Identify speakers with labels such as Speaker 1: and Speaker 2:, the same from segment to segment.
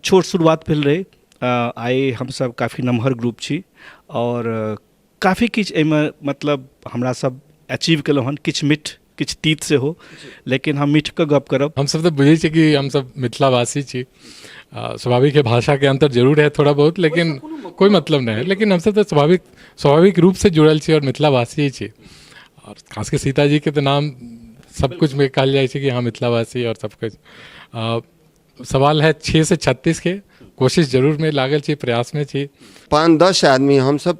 Speaker 1: छोट शुरुआत भेल रहै। आइ हमसब काफी नमहर ग्रुप छी आओर काफी किछु एहिमे मतलब हमरा सब अचीव केलहुँ हन, किछु मिठ किछु तीत सेहो, लेकिन हम मीठके गप करब।
Speaker 2: हमसब तऽ बुझै छियै कि हमसब मिथिलावासी छी, स्वाभाविक है भाषाके अंतर जरूर है थोड़ा बहुत, लेकिन कोई मतलब नहीं है, लेकिन हमसब तऽ स्वाभाविक स्वाभाविक रूपसँ जुड़ल छी और मिथिलावासी ही छी। और खास के सीता जी के तऽ नाम सब कुछ में कहल जाइ छै कि हाँ मिथिलावासी और सब कुछ। सवाल है 6 से 36 के, कोशिश जरूर में लागल छी, प्रयास में छी।
Speaker 3: 5-10 आदमी हमसब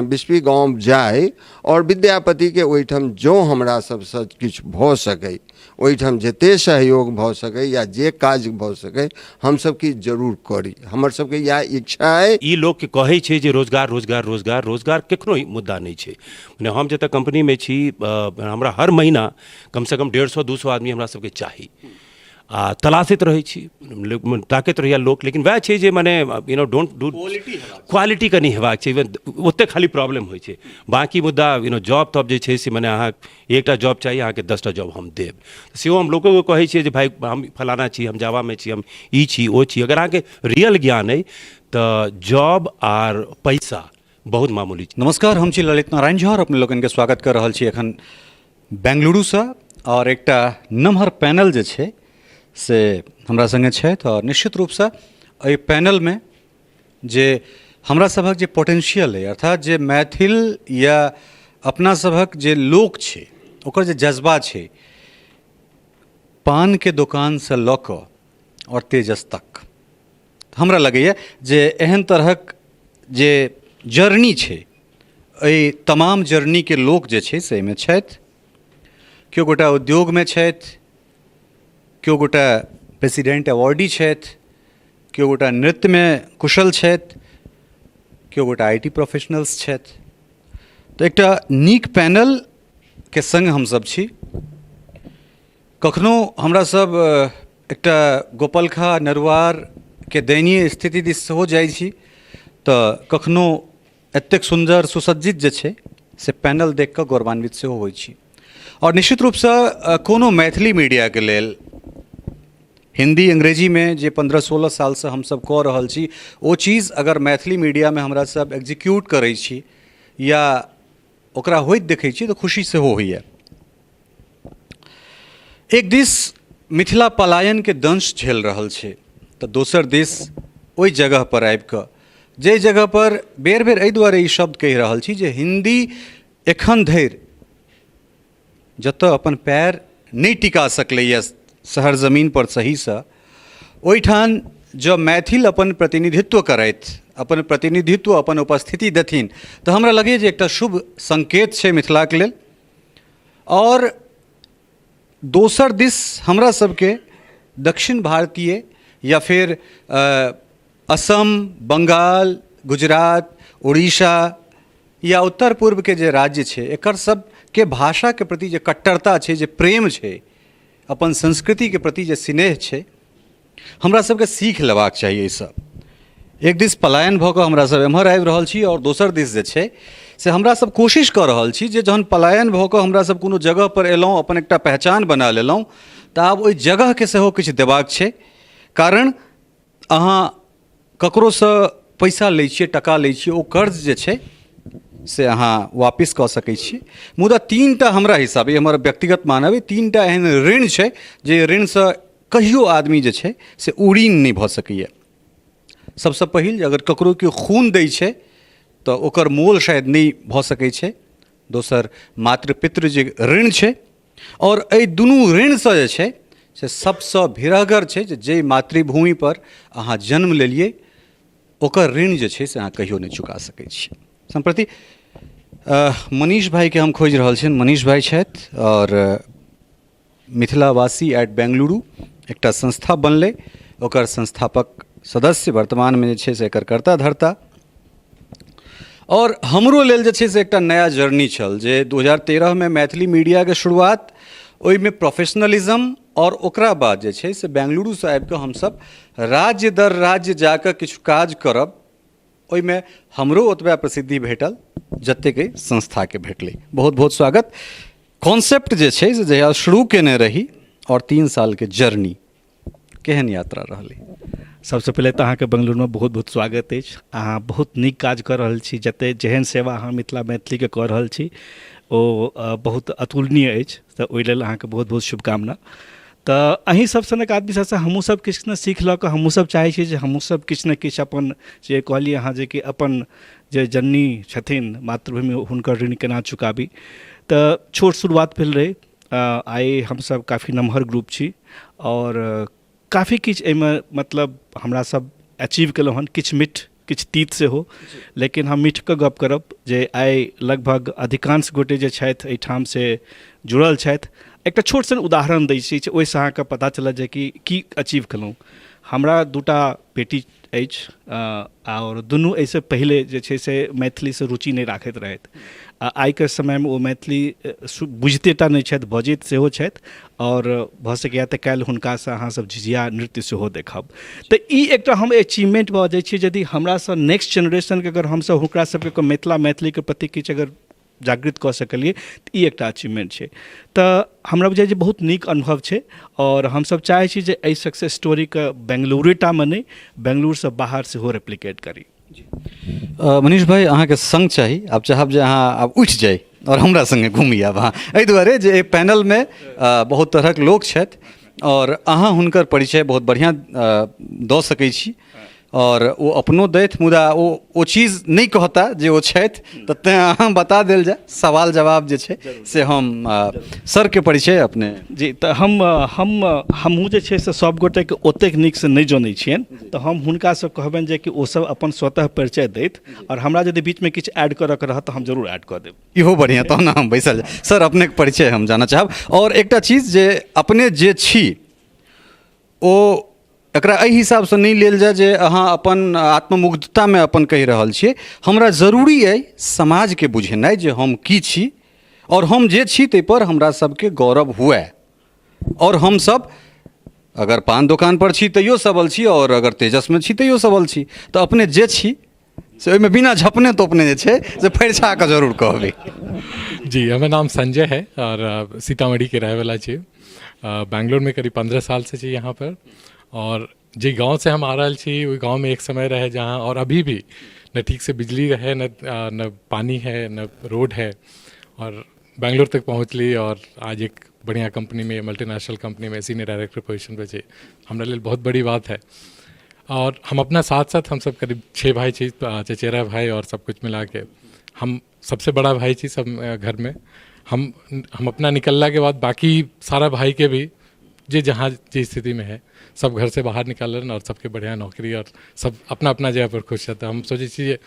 Speaker 3: बिस्फी गाँव जाय और विद्यापति के ओहिठाम जो हमरा सबसँ किछु भऽ सकै, ओहिठाम जते सहयोग भऽ सकै या जे काज भऽ सकै हमसब किछु जरूर करी, हमर सबके इएह इच्छा अइ।
Speaker 4: ई लोकके कहै छै जे रोजगार रोजगार रोजगार रोजगार, कखनो ई मुद्दा नहि छै। मने हम जतऽ कम्पनीमे छी, हमरा हर महीना कमसँ कम 150-200 आदमी हमरा सबके चाही आ तलाशैत रहै छी, ताकैत रहैए लोक, लेकिन वएह छै जे मने you know don't do quality कनि हेबाक छै, ओतेक खाली प्रॉब्लम होइ छै। बाँकी मुद्दा you know job तॉब जे छै से मने अहाँ एकटा जॉब चाही, अहाँके 10टा जॉब हम देब। सेहो हम लोकोके कहै छियै जे भाइ हम फलाना छी, हम जावामे छी, हम ई छी ओ छी। अगर अहाँके रियल ज्ञान अइ तऽ जॉब आर पैसा बहुत मामूली छै।
Speaker 5: नमस्कार, हम छी ललित नारायण झा और अपने लोकनिके स्वागत कर रहल छी एखन बेंगलुरुसँ। और एकटा नमहर पैनल जे छै से हमरा सङ्गे छथि और निश्चित रूपसँ एहि पैनलमे जे हमरा सभक जे पोटेंशियल अइ, अर्थात जे मैथिल या अपना सभक जे लोक छै ओकर जे जज्बा छै, पानके दोकानसँ लऽ कऽ आओर तेजस तक, हमरा लगैए जे एहन तरहक जे जर्नी छै एहि तमाम जर्नीके लोक जे छै से एहिमे छथि। केओ गोटा उद्योगमे छथि, केओ गोटा प्रेसिडेंट अवार्डी छथि, केओ गोटा नृत्यमे कुशल छथि, केओ गोटा I T professionals छथि। तऽ एकटा नीक पैनलके सङ्ग हमसभ छी। कखनो हमरा सब एकटा गोपलखा नरुआरके दयनीय स्थिति दिस सेहो जाइ छी तऽ कखनो एतेक सुन्दर सुसज्जित जे छै से पैनल देख कऽ गौरवान्वित सेहो होइ छी। आओर निश्चित रूपसँ कोनो मैथिली मीडियाके लेल हिन्दी अंग्रेजीमे जे 15-16 सालसँ हमसब कऽ रहल छी ओ चीज अगर मैथिली मीडियामे हमरा सब एक्जिक्यूट करै छी या ओकरा होइत देखै छी तऽ खुशी सेहो होइए। एक दिस मिथिला पलायनके दंश झेल रहल छै तऽ दोसर दिस ओहि जगहपर आबिकऽ जाहि जगहपर बेर बेर एहि दुआरे ई शब्द कहि रहल छी जे हिन्दी एखन धरि जतऽ अपन पैर नहि टिका सकलैए शहर जमीनपर सहीसँ, ओहिठाम जँ मैथिल अपन प्रतिनिधित्व करथि, अपन प्रतिनिधित्व अपन उपस्थिति देथिन तऽ हमरा लगैए जे एकटा शुभ संकेत छै मिथिलाके लेल। आओर दोसर दिस हमरा सबके दक्षिण भारतीय या फेर असम, बंगाल, गुजरात, उड़ीसा या उत्तर पूर्वके जे राज्य छै एकर सबके भाषाके प्रति जे कट्टरता छै, जे प्रेम छै, अपन संस्कृतिके प्रति जे स्नेह छै, हमरा सबके सीख लेबाक चाही एहिसँ। एक दिस पलायन भऽ कऽ हमरा सब एम्हर आबि रहल छी आओर दोसर दिस जे छै से हमरा सब कोशिश कऽ रहल छी जे जहन पलायन भऽ कऽ हमरा सब कोनो जगहपर एलहुँ, अपन एकटा पहचान बना लेलहुँ, तऽ आब ओहि जगहके सेहो किछु देबाक छै। कारण अहाँ ककरोसँ पैसा लै छियै, टका लै छियै, ओ कर्ज जे छै से अहाँ वापिस कऽ सकै छी, मुदा 3टा हमरा हिसाबे, हमर व्यक्तिगत मानब अइ, 3टा एहन ऋण छै जे ऋणसँ कहियो आदमी जे छै से उऋण नहि भऽ सकैए। सबसँ पहिल जे अगर ककरो केओ खून दै छै तऽ ओकर मोल शायद नहि भऽ सकै छै। दोसर मातृपितृ जे ऋण छै, आओर एहि दुनू ऋणसँ जे छै से सबसँ भिरहगर छै जे जाहि मातृभूमिपर अहाँ जन्म लेलियै ओकर ऋण जे छै से अहाँ कहियो नहि चुका सकै छी। सम्प्रति मनीष भाइके हम खोजि रहल छियनि। मनीष भाइ छथि आओर मिथिलावासी एट बेंगलुरु एकटा संस्था बनलै, ओकर संस्थापक सदस्य वर्तमानमे जे छै से एकर कर्ता धर्ता। आओर हमरो लेल जे छै से एकटा नया जर्नी छल जे 2013मे मैथिली मीडियाके शुरुआत, ओहिमे प्रोफेशनलिज्म आओर ओकरा बाद जे छै से बेंगलुरुसँ आबिकऽ हमसब राज्य दर राज्य जाकऽ किछु काज करब, ओहिमे हमरो ओतबे प्रसिद्धि भेटल जतेक एहि संस्थाके भेटलै। बहुत बहुत स्वागत। कॉन्सेप्ट जे छै से जहिया शुरू केने रही और 3 सालके जर्नी, केहन यात्रा रहलै?
Speaker 1: सबसँ पहिले तऽ अहाँके बेंगलुरुमे बहुत बहुत स्वागत अछि। अहाँ बहुत नीक काज कऽ रहल छी, जते जेहन सेवा अहाँ मिथिला मैथिलीके कऽ रहल छी ओ बहुत अतुलनीय अछि, तऽ ओहि लेल अहाँके बहुत बहुत शुभकामना। तऽ अहीं सब सनक आदमी सबसँ हमहूँ सब किछु ने सीख लऽ कऽ हमहूँ सब चाहै छी जे हमहूँ सब किछु ने किछु अपन जे कहलियै अहाँ जे कि अपन जे जननी छथिन मातृभूमि हुनकर ऋण केना चुकाबी। तऽ छोट शुरुआत भेल रहै। आइ हमसब काफी नमहर ग्रुप छी आओर काफी किछु एहिमे मतलब हमरा सब अचीव केलहुँ हन, किछु मिठ किछु तीत सेहो। लेकिन हम मीठके गप करब जे आइ लगभग अधिकांश गोटे जे छथि एहिठाम से जुड़ल छथि। एकटा छोट सन उदाहरण दै छी, ओहिसँ अहाँके पता चलत जे कि की अचीव केलहुँ। हमरा दूटा बेटी अछि आओर दुनू एहिसँ पहिले जे छै से मैथिलीसँ रुचि नहि राखैत रहथि। आइके समयमे ओ मैथिली बुझिते टा नहि छथि, बजैत सेहो छथि आओर भऽ सकैए तऽ काल्हि हुनकासँ अहाँसभ झिझिया नृत्य सेहो देखब। तऽ ई एकटा हम अचीवमेंट भऽ जाइ छी यदि हमरासँ नेक्स्ट जेनरेशनके अगर हमसभ हुनका सबके मिथिला मैथिलीके प्रति किछु अगर जागृत कऽ सकलियै तऽ ई एकटा अचीवमेंट छै। तऽ हमरा बुझाइ जे बहुत नीक अनुभव छै आओर हमसभ चाहै छी जे एहि सक्सेस स्टोरीके बेंगलुरुटामे नहि, बेंगलुरुसँ बाहर सेहो रेप्लिकेट करी।
Speaker 5: मनीष भाइ, अहाँके सङ्ग चाही। आब चाहब जे अहाँ आब उठि जाइ आओर हमरा सङ्गे घूमी आब अहाँ, एहि दुआरे जे एहि पैनलमे बहुत तरहक लोक छथि आओर अहाँ हुनकर परिचय बहुत बढ़िआँ दऽ सकै छी आओर ओ अपनो दैथ, मुदा ओ चीज नहि कहता जे ओ छथि, तऽ तेँ अहाँ बता देल जाय। सवाल जवाब जे छै से हम सरके परिचय अपने।
Speaker 1: जी, तऽ हमहूँ जे छै से सब गोटेके ओतेक नीकसँ नहि जनै छियनि, तऽ हम हुनकासँ कहबनि जे कि ओसब अपन स्वतः परिचय दैथ आओर हमरा यदि बीचमे किछु ऐड करऽके रहत तऽ हम जरूर ऐड कऽ देब।
Speaker 5: इहो बढ़िआँ, तहन हम बैसल जाय। सर, अपनेके परिचय हम जानऽ चाहब आओर एकटा चीज जे अपने जे छी ओ एकरा एहि हिसाबसँ नहि लेल जाय जे अहाँ अपन आत्ममुग्धतामे अपन कहि रहल छियै। हमरा जरूरी अइ समाजके बुझेनाइ जे हम की छी आओर हम जे छी ताहिपर हमरा सबके गौरव हुए आओर हमसब अगर पान दोकानपर छी तैयो सबल छी आओर अगर तेजसमे छी तैयो सबल छी। तऽ अपने जे छी से ओहिमे बिना झपने तोपने जे छै से फरिछा कऽ जरूर कहबै।
Speaker 2: जी, हमर नाम संजय है और सीतामढ़ी के रहे वाला छी। बैंगलोर में करीब 15 साल से छी यहाँ पर और जे गांव से हम आ रहल छी ओहि गांव में एक समय रहे जहाँ और अभी भी न ठीक से बिजली रहे, न पानी है, न रोड है और बैंगलोर तक पहुँचली और आज एक बढ़िया कंपनी में, मल्टीनेशनल कंपनी में सीनियर डायरेक्टर पोजीशन पे छी। हमरा लेल बहुत बड़ी बात है। और हम अपना साथ साथ हम सब करीब 6 भाई छी, चचेरा भाई और सब कुछ मिला के हम सबसे बड़ा भाई छी सब घर में। हम अपना निकलला के बाद बाकी सारा भाई के भी जे जहाँ जे स्थिति में है सब घर से बाहर निकालन और सबके बढ़िया नौकरी और सब अपना अपना जगह पर खुश है। तो हम सोचे छी जे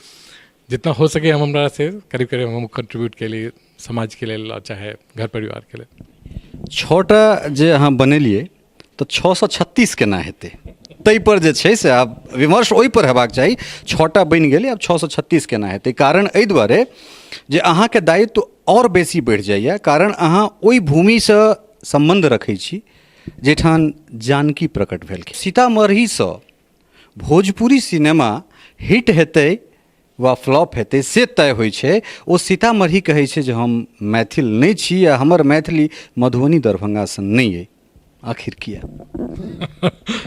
Speaker 2: जितना हो सके हम हमरा से करीब करीब हम कंट्रीब्यूट के लिए समाज के लिए और चाहे घर परिवार के लिए।
Speaker 5: 6टा जे अहाँ बनेलियै तऽ 636 केना हेतै ताहिपर जे छै से आब विमर्श ओहिपर हेबाक चाही। 6टा बनि गेलै, आब 636 केना हेतै? कारण एहि दुआरे जे अहाँके दायित्व आओर बेसी बढ़ि जाइए, कारण अहाँ ओहि भूमिसँ सम्बन्ध रखै छी जाहिठाम जानकी प्रकट भेलखिन। सीतामढ़ीसँ भोजपुरी सिनेमा हिट हेतै वा फ्लॉप हेतै से तय होइ छै। ओ सीतामढ़ी कहै छै जे हम मैथिल नहि छी आ हमर मैथिली मधुबनी दरभंगासँ नहि अइ, आखिर किया?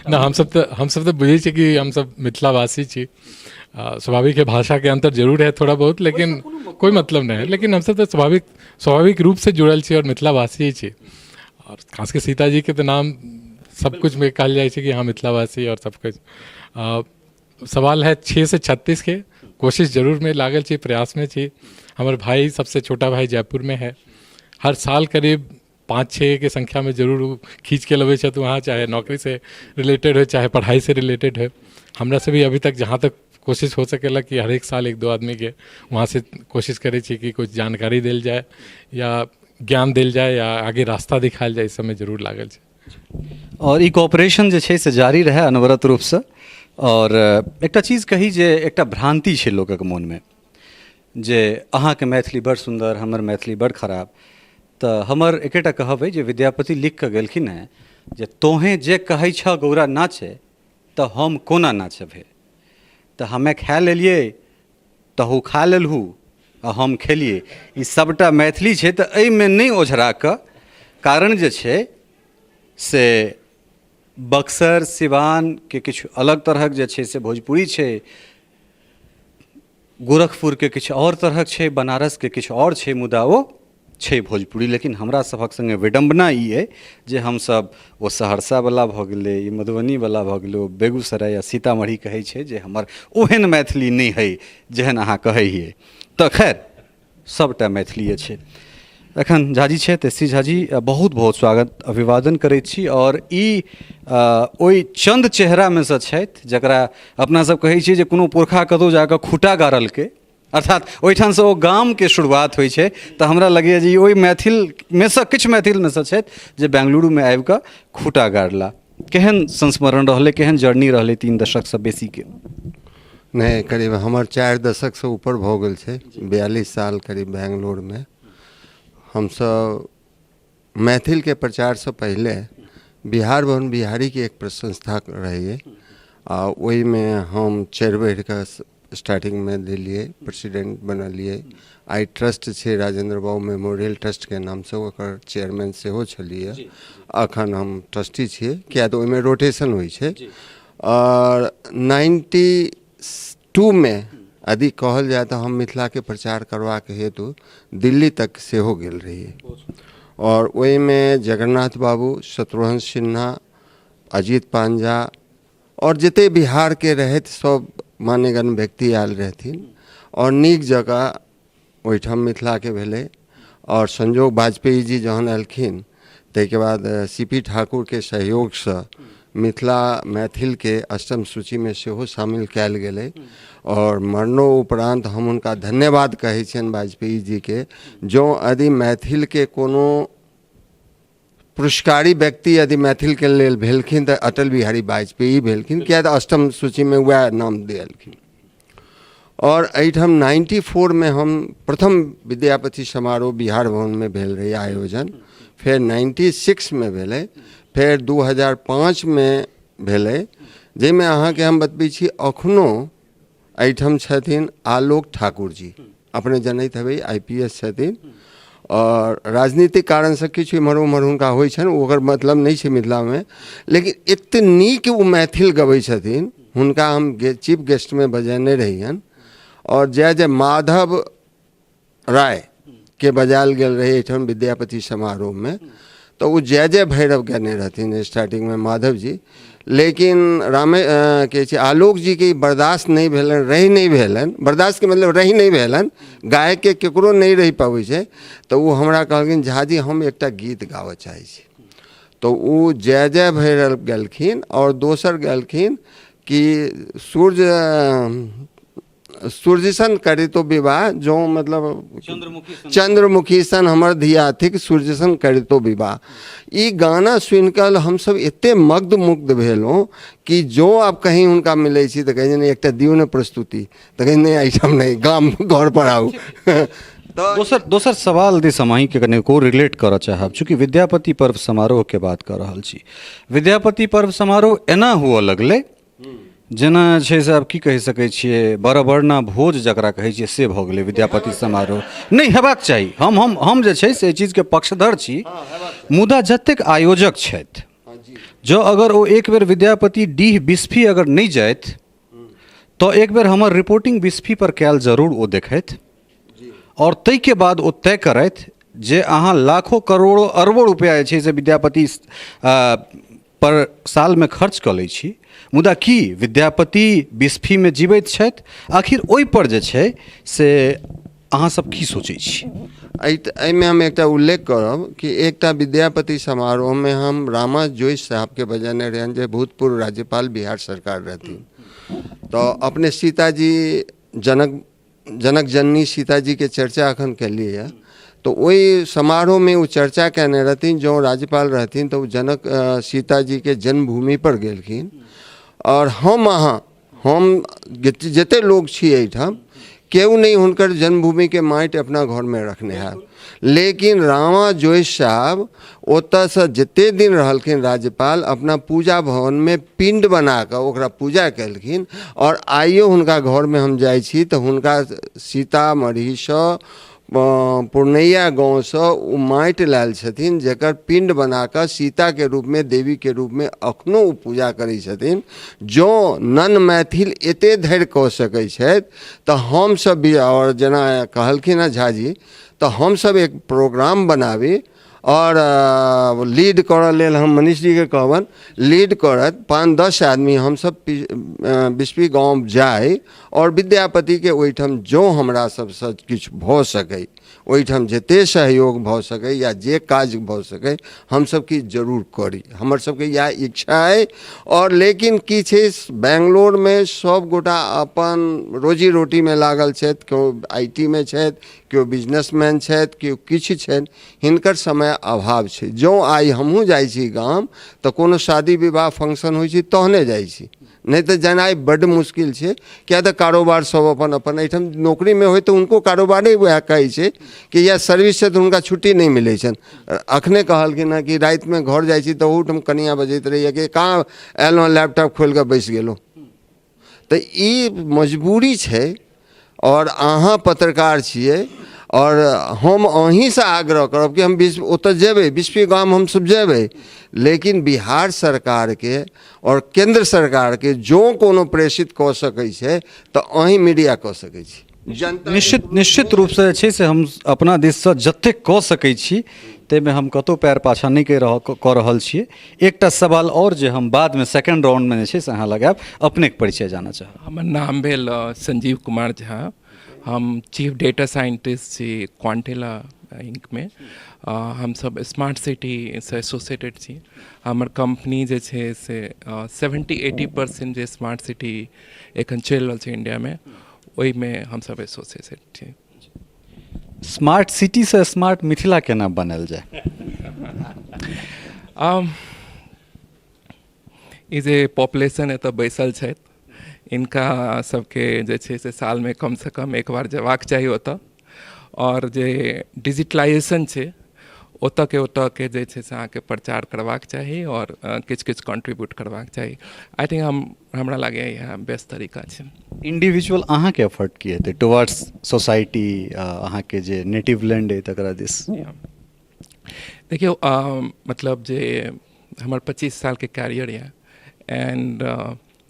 Speaker 2: ना, हमसब तऽ बुझै छियै कि हमसब मिथिलावासी छी। स्वाभाविक है भाषा के अंतर जरूर है थोड़ा बहुत, लेकिन कोई मतलब नहीं है। लेकिन हमसब तऽ स्वाभाविक रूप से जुड़ल छी और मिथिलावासी ही छी और खास के सीता जी के तऽ नाम सब कुछ में कहल जाइ छै कि हाँ मिथिलावासी और सब कुछ। सवाल है 6 से 36 के, कोशिश जरूर में लागल छी, प्रयास में छी। हमर भाई सबसे छोटा भाई जयपुर में है, हर साल करीब 5-6 के संख्या में जरूर उ खींच के लबै छथि वहाँ, चाहे नौकरी से रिलेटेड हो चाहे पढ़ाई से रिलेटेड हो। हमरा से भी अभी तक जहाँ तक कोशिश हो सकेला कि हर एक साल 1-2 आदमी के वहाँ से कोशिश करै छी कि कुछ जानकारी देल जाए या ज्ञान देल जाए या आगे रास्ता दिखायल जाए, इस सबमे जरूर लागल छै।
Speaker 5: आओर ई कोऑपरेशन जे छै से जारी रहै अनवरत रूपसँ। आओर एकटा चीज कही जे एकटा भ्रान्ति छै लोकक मोनमे जे अहाँके मैथिली बड़ सुन्दर, हमर मैथिली बड़ खराब। तऽ हमर एकेटा कहब अइ जे विद्यापति लिख कऽ गेलखिन हेँ जे तोहेँ जे कहै छह गौरा नाचे तऽ हम कोना नाचब हे। तऽ हमे खा लेलियै तहु खा लेलहु आ हम खेलियै, ई सबटा मैथिली छै। तऽ एहिमे नहि ओझरा कऽ, कारण जे छै से बक्सर सिवानके किछु अलग तरहक जे छै से भोजपुरी छै, गोरखपुरके किछु आओर तरहक छै, बनारसके किछु आओर छै, मुदा ओ छै भोजपुरी। लेकिन हमरा सभक सङ्गे विडम्बना ई अइ जे हमसभ ओ सहरसावला भऽ गेलै, ई मधुबनीवला भऽ गेलै, ओ बेगूसराय या सीतामढ़ी कहै छै जे हमर ओहन मैथिली नहि हइ जेहन अहाँ कहै हियै। तऽ खैर सभटा मैथिलीए छै। एखन झाजी छथि, एस सी झाजी, बहुत बहुत स्वागत अभिवादन करै छी। आओर ई ओहि चन्द चेहरामे सँ छथि जकरा अपना सब कहै छियै जे कोनो पुरखा कतहु जाकऽ खूटा गाड़लकै, अर्थात ओहिठामसँ ओ गामके शुरुआत होइ छै। तऽ हमरा लगैए जे ई ओहि मैथिलमे सँ किछु मैथिलमे सँ छथि जे बेंगलुरुमे आबिकऽ खूटा गाड़ला। केहन संस्मरण रहलै, केहन जर्नी रहलै 3 दशकसँ बेसीके?
Speaker 3: नहि, करीब हमर 4 दशकसँ ऊपर भऽ गेल छै, 42 साल करीब बेंगलोरमे। हमसब मैथिलके प्रचारसँ पहिले बिहार भवन बिहारीके एक संस्था रहैए आ ओहिमे हम चढ़ि बढ़िकऽ स्टार्टिंगमे देलियै, प्रेसिडेंट बनलियै। आइ ट्रस्ट छै राजेंद्र बाबू मेमोरियल ट्रस्टके नामसँ, ओकर चेयरमैन सेहो छलियै। अखन हम ट्रस्टी छियै, किया तऽ ओहिमे रोटेशन होइ छै। आओर 92मे यदि कहल जाय तऽ हम मिथिलाके प्रचार करबाक हेतु दिल्ली तक सेहो गेल रहियै। आओर ओहिमे जगन्नाथ बाबू, शत्रुघ्न सिन्हा, अजीत पांजा आओर जते बिहारके रहथि सब मान्यगण्य व्यक्ति आयल रहथिन आओर नीक जकाँ ओहिठाम मिथिलाके भेलै। आओर संजोग वाजपेयी जी जहन एलखिन ताहिके बाद सी पी ठाकुरके सहयोगसँ मिथिला मैथिलके अष्टम सूचीमे सेहो शामिल कयल गेलै। आओर मरणो उपरान्त हम हुनका धन्यवाद कहै छियनि वाजपेयी जीके, जँ यदि मैथिलके कोनो पुरस्कारी व्यक्ति यदि मैथिलके लेल भेलखिन तऽ अटल बिहारी वाजपेयी भेलखिन, किया तऽ अष्टम सूचीमे वएह नाम देलखिन। आओर एहिठाम 94मे हम प्रथम विद्यापति समारोह बिहार भवनमे भेल रहै आयोजन, फेर 96मे भेलै, फेर 2005मे भेलै, जाहिमे अहाँके हम बतबै छी अखनो एहिठाम छथिन आलोक ठाकुर जी, अपने जनैत हेबै, I P S छथिन। आओर राजनीतिक कारणसँ किछु एम्हर ओम्हर हुनका होइ छनि, ओकर मतलब नहि छै मिथिलामे, लेकिन एतेक नीक ओ मैथिल गबै छथिन, हुनका हम चीफ गेस्टमे बजेने रहियनि। आओर जय जय माधव राय के बजायल गेल रहै एहिठाम विद्यापति समारोहमे, तऽ ओ जय जय भैरव गयने रहथिन स्टार्टिंगमे माधव जी। लेकिन रामे के छै आलोक जीके ई बर्दाश्त नहि भेलनि, रहि नहि भेलनि, बर्दाश्तके मतलब रहि नहि भेलनि, गायकके ककरो नहि रहि पबै छै। तऽ ओ हमरा कहलखिन झाजी हम एकटा गीत गाबऽ चाहै छी, तऽ ओ जय जय भैरव गेलखिन। आओर दोसर गेलखिन कि सूर्य सूर्यसन करितो विवाह, जो मतलब चंद्रमुखी सन हमर धिया थिक सूर्यसन करितो विवाह। ई गाना सुनिकऽ हमसब एते मग्ध मुग्ध भेलहुँ कि जो आब कहीं हुनका मिलै छी तऽ कहै छै एकटा दियौ ने प्रस्तुति, तऽ कहै नहि एहिठाम नहि, गाम घर पर आउ।
Speaker 5: तऽ दोसर सवाल दिस हम अहीँके कनिको रिलेट करऽ चाहब, चूँकि विद्यापति पर्व समारोहके बात कऽ रहल छी। विद्यापति पर्व समारोह एना हुअ लगलै जेना छै से आब की कहि सकै छियै, बरबरना भोज जकरा कहै छियै से भऽ गेलै विद्यापति समारोह। नहि हेबाक चाही, हम हम हम जे छै से एहि चीजके पक्षधर छी, मुदा जतेक आयोजक छथि जँ अगर ओ एक बेर विद्यापति डीह बिस्फी अगर नहि जाथि तऽ एक बेर हमर रिपोर्टिंग बिस्फी पर कयल जरूर ओ देखथि आओर ताहिके बाद ओ तय करथि जे अहाँ लाखो करोड़ो अरबो रुपैआ जे छै से विद्यापति पर सालमे खर्च कऽ लै छी, मुदा की विद्यापति बिस्फीमे जीबैत छथि? आखिर ओहिपर जे छै से अहाँसब की सोचै छी?
Speaker 3: एहिमे हम एकटा उल्लेख करब कि एकटा विद्यापति समारोहमे हम रामा जोइस साहबके बजेने रहियनि, जे भूतपूर्व राज्यपाल बिहार सरकार रहथिन। तऽ अपने सीताजी जनक जनक जननी सीताजीके चर्चा एखन केलियै हँ, तऽ ओहि समारोहमे ओ चर्चा कयने रहथिन। जँ राज्यपाल रहथिन तऽ ओ जनक सीताजीके जन्मभूमिपर गेलखिन। आओर हम अहाँ हम जते लोग छी एहिठाम, केओ नहि हुनकर जन्मभूमिके माटि अपना घरमे रखने हैत, लेकिन रामा जोइस साहब ओतऽसँ जते दिन रहलखिन राज्यपाल, अपना पूजा भवनमे पिण्ड बनाकऽ ओकरा पूजा केलखिन। आओर आइयो हुनका घरमे हम जाइ छी तऽ हुनका सीतामढ़ीसँ पुरनैया गाँवसँ ओ माटि लायल छथिन, जकर पिण्ड बना कऽ सीताके रूपमे, देवीके रूपमे एखनो ओ पूजा करै छथिन। जँ नन मैथिल एते धरि कऽ सकै छथि तऽ हमसभ भी, आओर जेना कहलखिन हँ झाजी, तऽ हमसभ एक प्रोग्राम बनाबी आओर लीड करऽ लेल हम मनीष जीके कहबनि लीड करत। 5-10 आदमी हमसभ बिस्फी गाँव जाइ आओर विद्यापतिके ओहिठाम जँ हमरा सबसँ किछु भऽ सकै, ओहिठाम जते सहयोग भऽ सकै या जे काज भऽ सकै, हमसब किछु जरूर करी। हमर सबके इएह इच्छा अइ। आओर लेकिन की छै, बेंगलोरमे सब गोटा अपन रोजी रोटीमे लागल छथि। केओ IT मे छथि, केओ बिजनेसमैन छथि, केओ किछु छथि। हिनकर समय अभाव छै। जँ आइ हमहूँ जाइ छी गाम तऽ कोनो शादी विवाह फंक्शन होइ छै तहने जाइ छी, नहि तऽ जेनाइ बड्ड मुश्किल छै, किएक तऽ कारोबार सब अपन अपन एहिठाम नौकरीमे होइ तऽ हुनको कारोबारे वएह कहै छै कि या सर्विस छै तऽ हुनका छुट्टी नहि मिलै छनि। अखने कहलखिन हँ कि रातिमे घर जाइ छी तऽ ओहूठाम कनिआँ बजैत रहैए कि कहाँ एलहुँ, लैपटॉप खोलि कऽ बैसि गेलहुँ। तऽ ई मजबूरी छै। आओर अहाँ पत्रकार छियै आओर हम अहीँसँ आग्रह करब कि हम ओतऽ जेबै, बिस्फी गाम हमसब जेबै, लेकिन बिहार सरकारके आओर केन्द्र सरकारके जँ कोनो प्रेषित कऽ सकै छै तऽ अहीँ मीडिया कऽ सकै छी, जनता।
Speaker 5: निश्चित निश्चित रूपसँ जे छै से हम अपना दिससँ जतेक कऽ सकै छी ताहिमे हम कतहु पएर पाछाँ नहि कऽ रहल छियै। एकटा सवाल आओर जे हम बादमे सेकेंड राउंडमे जे छै से अहाँ लगायब। अपनेके परिचय जानऽ चाहब।
Speaker 6: हमर नाम भेल संजीव कुमार झा। हम चीफ डेटा साइंटिस्ट छी क्वांटेला इंकमे। हमसब स्मार्ट सिटीसँ एसोसिएटेड छी। हमर कम्पनी जे छै से 70-80% जे स्मार्ट सिटी एखन चलि रहल छै इण्डियामे, ओहिमे हमसब एसोसिएटेड छी।
Speaker 5: स्मार्ट सिटीसँ स्मार्ट मिथिला केना बनायल जाय?
Speaker 6: ई जे पॉपुलेशन एतऽ बैसल छथि, हिनका सबके जे छै से सालमे कमसँ कम एक बार जेबाक चाही ओतऽ, आओर जे डिजिटलाइजेशन छै ओतऽके ओतऽके जे छै से अहाँके प्रचार करबाक चाही आओर किछु किछु कॉन्ट्रीब्यूट करबाक चाही। I think हमरा लागैए इएह बेस्ट तरीका छै।
Speaker 5: इंडिविजुअल अहाँके एफर्ट की हेतै टुवर्ड्स सोसाइटी, अहाँके जे नेटिव लैंड अइ तकरा दिस?
Speaker 6: देखियौ, मतलब जे हमर 25 सालके कैरियर यऽ एंड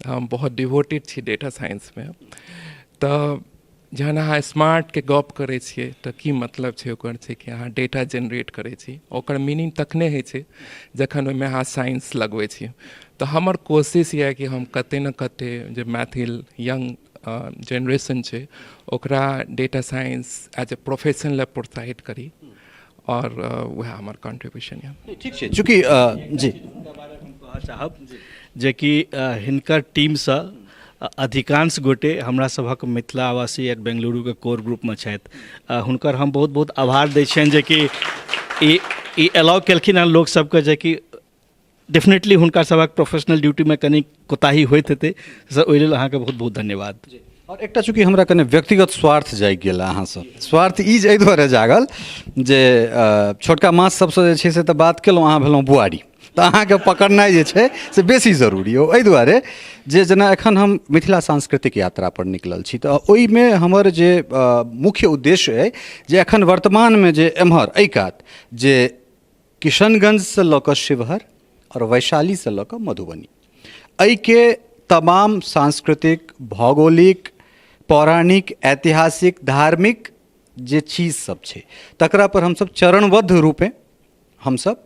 Speaker 6: हम बहुत डिवोटेड छी डेटा साइंसमे, तऽ जहन अहाँ स्मार्टके गप करै छियै तऽ की मतलब छै ओकर? छै कि अहाँ डेटा जेनरेट करै छी। ओकर मीनिंग तखने होइ छै जखन ओहिमे अहाँ साइंस लगबै छी। तऽ हमर कोशिश यऽ कि हम कते ने कते जे मैथिल यंग जेनरेशन छै ओकरा data science as a profession लए प्रोत्साहित करी आओर वएह हमर कॉन्ट्रीब्यूशन यऽ।
Speaker 5: ठीक छै, चूँकि जी
Speaker 1: कहऽ चाहब जेकि हिनकर टीमसँ अधिकांश गोटे हमरा सभक मिथिलावासी एट बेंगलुरुके कोर ग्रुपमे छथि। हुनकर हम बहुत बहुत आभार दै छियनि जेकि ई ई अलाउ केलखिन हँ लोक सबके, जेकि डेफिनेटली हुनका सभक प्रोफेशनल ड्यूटीमे कनि कोताही होइत हेतै। सर, ओहि लेल अहाँके बहुत बहुत धन्यवाद।
Speaker 5: आओर एकटा चूँकि हमरा कने व्यक्तिगत स्वार्थ जागि गेल अहाँसँ। स्वार्थ ई जे एहि दुआरे जागल जे छोटका माछ सबसँ जे छै से तऽ बात केलहुँ, अहाँ भेलहुँ बुआरी, तऽ अहाँके पकड़नाइ जे छै से बेसी जरूरी हो। एहि दुआरे जे जेना एखन हम मिथिला सांस्कृतिक यात्रापर निकलल छी तऽ ओहिमे हमर जे मुख्य उद्देश्य अइ जे एखन वर्तमानमे जे एम्हर एहि कात जे किशनगंजसँ लऽ कऽ शिवहर आओर वैशालीसँ लऽ कऽ मधुबनी, एहिके तमाम सांस्कृतिक, भौगोलिक, पौराणिक, ऐतिहासिक, धार्मिक जे चीज सब छै तकरा पर हमसब चरणबद्ध रूपे हमसब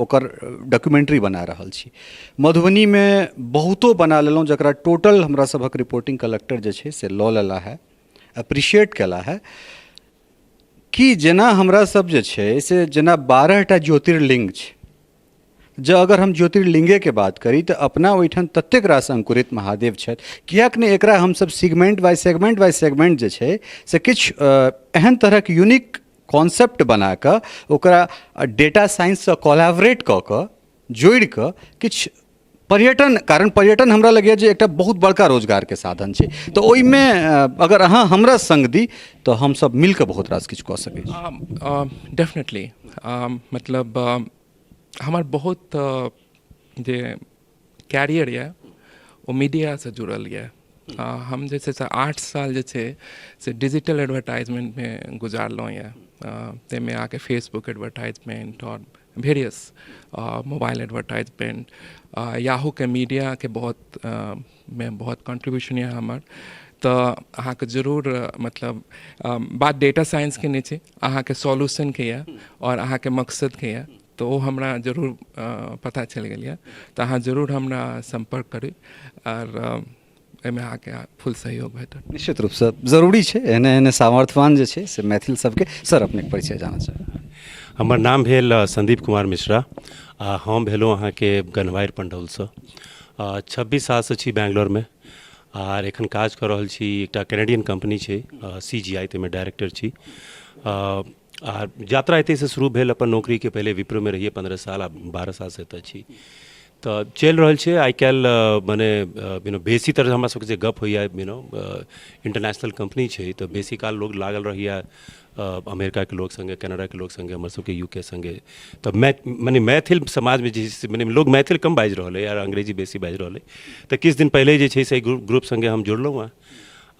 Speaker 5: ओकर डॉक्यूमेंट्री बना रहल छी। मधुबनीमे बहुतो बना लेलहुँ, जकरा टोटल हमरा सभक रिपोर्टिंग कलेक्टर जे छै से लऽ लेला है, अप्रिशिएट केला है कि जेना हमरा सब जे छै से जेना 12टा ज्योतिर्लिंग छै, जँ अगर हम ज्योतिर्लिंगेके बात करी तऽ अपना ओहिठाम ततेक रास अंकुरित महादेव छथि, किएक नहि एकरा हमसब segment by segment by segment जे छै से किछु एहन तरहक यूनिक कॉन्सेप्ट बना कऽ ओकरा डेटा साइंससँ कोलैबोरेट कऽ कऽ जोड़ि कऽ किछु पर्यटन, कारण पर्यटन हमरा लगैए जे एकटा बहुत बड़का रोजगारके साधन छै, तऽ ओहिमे अगर अहाँ हमरा सङ्ग दी तऽ हमसब मिलकऽ बहुत रास किछु कऽ सकै
Speaker 6: छी। डेफिनेटली, मतलब हमर बहुत जे कैरियर यऽ ओ मीडियासँ जुड़ल यऽ। हम जे छै से 8 साल जे छै से डिजिटल एडवर्टाइजमेंटमे गुजारलहुँ यऽ। ताहिमे अहाँके फेसबुक एडवर्टाइजमेंट आओर वेरियस मोबाइल एडवर्टाइजमेंट, याहूके मीडियाके बहुत मे बहुत कॉन्ट्रीब्यूशन यऽ हमर। तऽ अहाँके जरूर मतलब बात डेटा साइंसके नहि छै, अहाँके सॉल्यूशनके यऽ आओर अहाँके मकसदके यऽ। तऽ ओ हमरा जरूर पता चलि गेल यऽ। तऽ अहाँ जरूर हमरा सम्पर्क करू आओर एहिमे अहाँके फुल सहयोग भेटत।
Speaker 5: निश्चित रूपसँ जरूरी छै एहने एहने सामर्थ्यवान जे छै से मैथिल सबके। सर, अपनेके परिचय जानऽ चाहब।
Speaker 4: हमर नाम भेल संदीप कुमार मिश्रा आ हम भेलहुँ अहाँके गन्हवारि पण्डौलसँ। 26 सालसँ छी बैंगलोरमे आर एखन काज कऽ रहल छी, एकटा कैनेडियन कम्पनी छै सीजीआई, ताहिमे डायरेक्टर छी। आ यात्रा एतहिसँ शुरू भेल अपन नौकरीके। पहिले विप्रोमे रहियै 15 साल आ 12 सालसँ एतऽ छी, तऽ चलि रहल छै। आइ काल्हि मने यू नो बेसीतर हमरा सबके जे गप होइए, यू नो इंटरनेशनल कम्पनी छै, तऽ बेसी काल लोग लागल रहैए अमेरिकाके लोक सङ्गे, कनाडाके लोक सङ्गे, हमर सबके यूके सङ्गे। तऽ मने मैथिल समाजमे जे छै से मने लोग मैथिल कम बाजि रहल अइ आर अंग्रेजी बेसी बाजि रहल अइ। तऽ किछु दिन पहिले जे छै से एहि ग्रुप सङ्गे हम जुड़लहुँ हेँ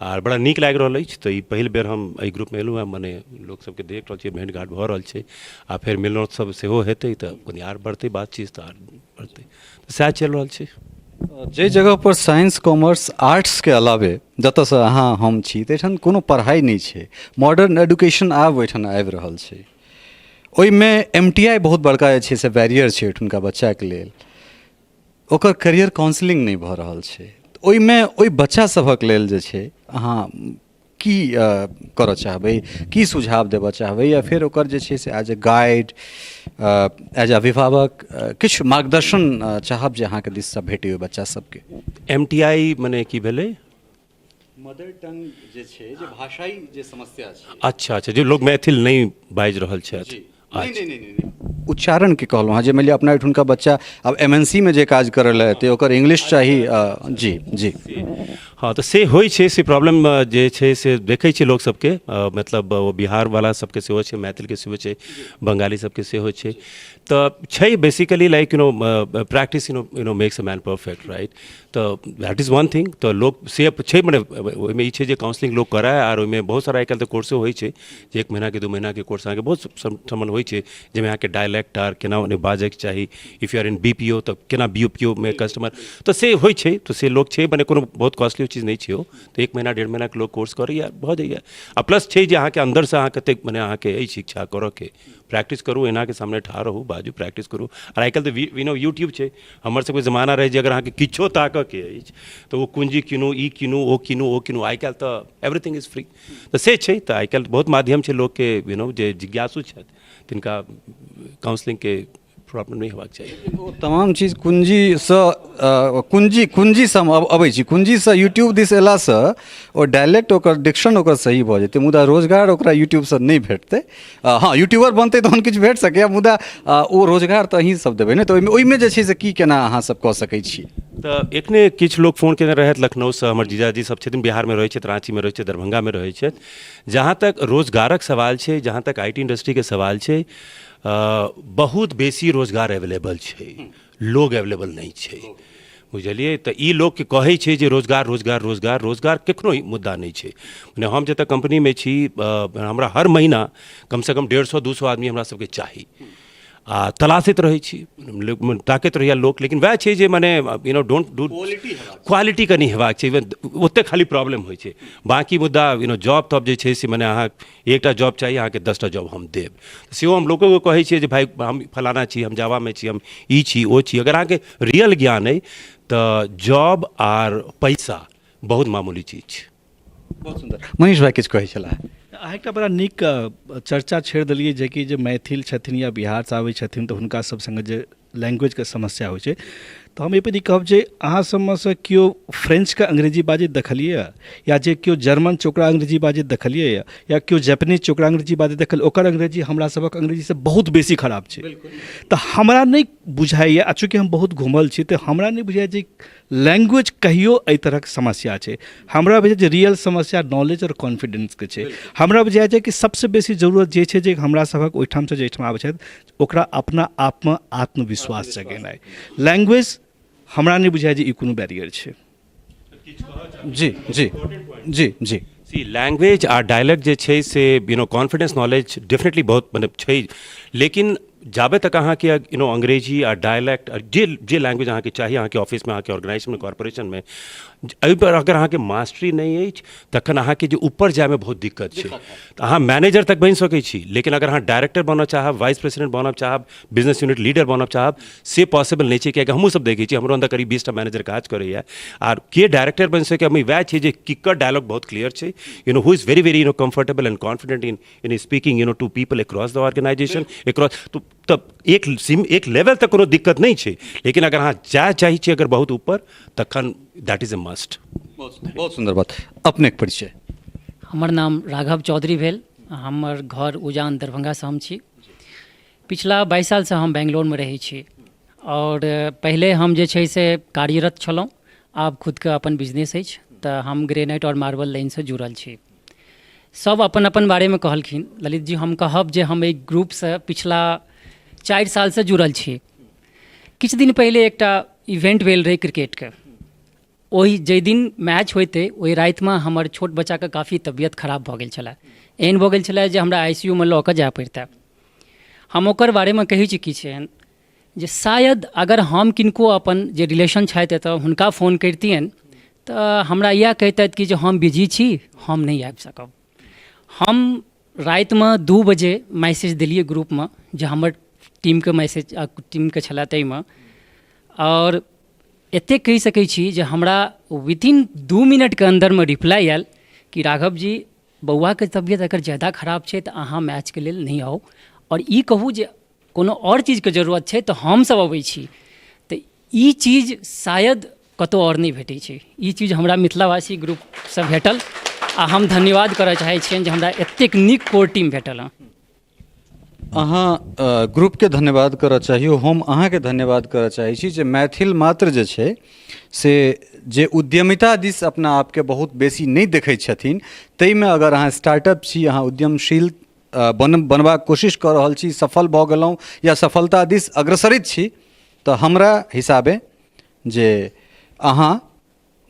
Speaker 4: आर बड़ा नीक लागि रहल अछि। तऽ ई पहिल बेर हम एहि ग्रुपमे एलहुँ हेँ। मने लोक सबके देख रहल छियै, भेँट घाँट भऽ रहल छै आ फेर मिलन सब सेहो हेतै, तऽ कनि आर बढ़तै बातचीत, तऽ आर बढ़तै। तऽ सएह चलि रहल छै।
Speaker 5: जाहि जगहपर साइंस, कॉमर्स, आर्ट्सके अलावे जतऽसँ अहाँ हम छी, ताहिठाम कोनो पढ़ाइ नहि छै। मॉडर्न एडुकेशन आब ओहिठाम आबि रहल छै। ओहिमे एम टी I बहुत बड़का जे छै से बैरियर छै ओहिठुनका बच्चाके लेल। ओकर करियर काउंसलिंग नहि भऽ रहल छै। ओहिमे ओहि बच्चा सभक लेल जे छै अहाँ की करऽ चाहबै, की सुझाव देबऽ चाहबै, या फेर ओकर जे छै से as a guide, as a अभिभावक किछु मार्गदर्शन चाहब जे अहाँके दिससँ भेटै ओहि बच्चा सबके?
Speaker 4: एम टी I मने की भेलै?
Speaker 5: मदर टंग जे छै, जे भाषाई जे समस्या छै।
Speaker 4: अच्छा, जे लोग मैथिल नहि बाजि रहल छथि?
Speaker 5: नहि, नहि, नहि, नहि, उच्चारणके कहलहुँ हँ, जे मानि लिअ अपना एहिठुनका बच्चा आब एम एन सी मे जे काज करय लए एतै, ओकर इंग्लिश चाही। जी।
Speaker 4: हँ, तऽ से होइ छै, से प्रॉब्लम जे छै से देखै छियै लोक सबके। मतलब ओ बिहारवला सबके सेहो छै, मैथिलके सेहो छै, बंगाली सबके सेहो छै। तऽ छै basically like practice makes a man perfect, right? तऽ that is one thing. तऽ लोक से छै, मने ओहिमे ई छै जे काउंसलिंग लोक करय आर ओहिमे बहुत सारा आइ काल्हि तऽ कोर्सो होइ छै जे एक महीनाके, 2 महीनाके कोर्स अहाँके बहुत ठमन होइ छै, जाहिमे अहाँके डायलैक्ट आर केना ओने बाजैके चाही, if you are in BPO तऽ केना बीपीओमे कस्टमर, तऽ से होइ छै। तऽ से लोक छै, मने कोनो बहुत कॉस्टली चीज नहि छै ओ। तऽ एक महीना, डेढ़ महीनाके लोक कोर्स करैए, भऽ जाइए। आ प्लस छै जे अहाँके अन्दरसँ अहाँ कतेक मने अहाँके अछि इच्छा करऽके, प्रैक्टिस करू, एनाके सामने ठाढ़ रहू, बाजू, प्रैक्टिस करू। आर आइ काल्हि तऽ वी नो यूट्यूब छै। हमर सबके जमाना रहै जे अगर अहाँके किछो ताकऽके अछि तऽ ओ कुञ्जी कीनू, ई कीनू, ओ कीनू, ओ कीनू। आइ काल्हि तऽ एवरीथिंग is free. तऽ से छै। तऽ आइ काल्हि बहुत माध्यम छै लोकके, यू नो जे जिज्ञासु छथि तिनका काउंसलिंगके प्रॉब्लम नहि हेबाक चाही।
Speaker 5: ओ तमाम चीज कुंजीसँ, कुंजीसँ हम अबै छी। कुंजीसँ यूट्यूब दिस अयलासँ ओ डायलेक्ट, ओकर डिक्शन ओकर सही भऽ जेतै, मुदा रोजगार ओकरा यूट्यूबसँ नहि भेटतै। हँ, यूट्यूबर बनतै तहन किछु भेट सकैए, मुदा ओ रोजगार तऽ अहीँ सब देबै ने। तऽ ओहिमे जे छै से की केना अहाँ सब कऽ सकै छी?
Speaker 4: तऽ एखने किछु लोक फोन केने रहथि लखनऊसँ। हमर जीजाजी सब छथिन, बिहारमे रहै छथि, राँचीमे रहै छथि, दरभंगामे रहै छथि। जहाँ तक रोजगारक सवाल छै, जहाँ तक I T इंडस्ट्रीके सवाल छै, बहुत बेसी रोजगार एवेलेबल छै, लोग एवेलेबल नहि छै, बुझलियै? तऽ ई लोकके कहै छै जे रोजगार, रोजगार, रोजगार। रोजगार कखनो मुद्दा नहि छै। मने हम जतऽ कम्पनीमे छी, हमरा हर महीना कमसँ कम 150, 200 आदमी हमरा सबके चाही आ तलाशैत रहै छी, ताकैत रहैए लोक। लेकिन वएह छै जे मने you know don't do quality कनि हेबाक छै, ओतेक खाली प्रॉब्लम होइ छै। बाँकी मुद्दा you know job तॉब जे छै से मने अहाँ एकटा जॉब चाही, अहाँके 10टा जॉब हम देब। सेहो हम लोकोके कहै छियै जे भाय, हम फलाना छी, हम जावामे छी, हम ई छी, ओ छी। अगर अहाँके रियल ज्ञान अइ तऽ जॉब आर पैसा बहुत मामूली चीज छै।
Speaker 5: बहुत सुन्दर। मनीष भाई किछु कहै छलाह।
Speaker 1: अहाँ एकटा बड़ा नीक चर्चा छेड़ देलियै जेकि जे मैथिल छथिन या बिहारसँ आबै छथिन तऽ हुनका सब सङ्गे जे लैंग्वेजके समस्या होइ छै। तऽ हम एहिपर ई कहब जे अहाँ सबमे सँ केओ फ्रेंचके अंग्रेजी बाजैत देखलियै? या जे केओ जर्मन छै ओकरा अंग्रेजी बाजैत देखलियै? या केओ जापानीज छै ओकरा अंग्रेजी बाजैत देखलियै? ओकर अंग्रेजी हमरा सभक अंग्रेजीसँ बहुत बेसी खराब छै। तऽ हमरा नहि बुझाइए, आ चूँकि हम बहुत घूमल छी, तऽ हमरा नहि बुझाइए जे लैंग्वेज कहियो एहि तरहक समस्या छै। हमरा बुझाइ जे रियल समस्या नॉलेज आओर कॉन्फिडेंसके छै। हमरा बुझाइ छै कि सबसँ बेसी जरूरत जे छै जे हमरा सभक ओहिठामसँ जे एहिठाम आबै छथि, ओकरा अपना आपमे आत्मविश्वास जगेनाइ। लैंग्वेज हमरा नहि बुझाइ जे ई कोनो बैरियर छै।
Speaker 5: जी जी जी जी।
Speaker 4: सी, लैंग्वेज आ डायलैक्ट जे छै से you know confidence, knowledge definitely बहुत मतलब छै, लेकिन जाबे तक अहाँके you know अंग्रेजी आ डायलैक्ट जे जे लैंग्वेज अहाँके चाही, अहाँके ऑफिसमे, अहाँके ऑर्गेनाइजेशनमे, कॉर्पोरेशनमे, एहिपर अगर अहाँके मास्टरी नहि अछि, तखन अहाँके जे ऊपर जायमे बहुत दिक्कत छै। तऽ अहाँ मैनेजर तक बनि सकै छी, लेकिन अगर अहाँ डायरेक्टर बनऽ चाहब, वाइस प्रेसिडेंट बनऽ चाहब, बिजनेस यूनिट लीडर बनऽ चाहब, से पॉसिबल नहि छै, कियाकि हमहूँ सब देखै छी, हमरो अन्दर करीब 20टा मैनेजर काज करैए। आर के डायरेक्टर बनि सकैए? वएह छै जे किकर डायलॉग बहुत क्लियर छै, you know, who is very very you know comfortable and confident in speaking, you know, to people across the organization, across. तऽ एक सिम एक लेवल तक कोनो दिक्कत नहि छै, लेकिन अगर अहाँ जाय चाहै छी अगर बहुत ऊपर, तखन that is a must.
Speaker 5: बहुत सुन्दर बात। अपनेके परिचय?
Speaker 7: हमर नाम राघव चौधरी भेल। हमर घर उजान, दरभंगासँ हम छी। पिछला 22 सालसँ हम बेंगलोरमे रहै छी आओर पहिले हम जे छै से कार्यरत छलहुँ। आब खुदके अपन बिजनेस अछि, तऽ हम ग्रेनाइट आओर मार्बल लाइनसँ जुड़ल छी। सब अपन अपन बारेमे कहलखिन ललित जी। हम कहब जे हम एहि ग्रुपसँ पिछला 4 सालसँ जुड़ल छी। किछु दिन पहिले एकटा इवेंट भेल रहै क्रिकेटके। ओहि जाहि दिन मैच होइतै, ओहि रातिमे हमर छोट बच्चाके काफी तबियत खराब भऽ गेल छलै। एहन भऽ गेल छलै जे हमरा आई सी यू मे लऽ कऽ जाय पड़ितै। हम ओकर बारेमे कहै छी किछु एहन जे शायद अगर हम किनको अपन जे रिलेशन छथि एतऽ, हुनका फोन करितियनि, तऽ हमरा इएह कहितथि कि जे हम बिजी छी, हम नहि आबि सकब। हम रातिमे 2 बजे मैसेज देलियै ग्रुपमे, जे हमर टीमके मैसेज टीमके छलए ताहिमे, आओर एतेक कहि सकै छी जे हमरा विदिन 2 मिनटके अन्दरमे रिप्लाई आयल कि राघव जी, बौआके तबियत अगर ज्यादा खराब छै तऽ अहाँ मैचके लेल नहि आउ, आओर ई कहू जे कोनो आओर चीजके जरूरत छै तऽ हमसभ अबै छी। तऽ ई चीज शायद कतहु आओर नहि भेटै छै। ई चीज हमरा मिथिलावासी ग्रुपसँ भेटल आ हम धन्यवाद करऽ चाहै छियनि जे हमरा एतेक नीक कोर टीम भेटल हँ।
Speaker 5: अहाँ ग्रुपके धन्यवाद करऽ चाहियौ, हम अहाँके धन्यवाद करऽ चाहै छी जे मैथिल मात्र जे छै से जे उद्यमिता दिस अपना आपके बहुत बेसी नहि देखै छथिन, ताहिमे अगर अहाँ स्टार्टअप छी, अहाँ उद्यमशील बनबाक कोशिश कऽ रहल छी, सफल भऽ गेलहुँ या सफलता दिस अग्रसरित छी, तऽ हमरा हिसाबे जे अहाँ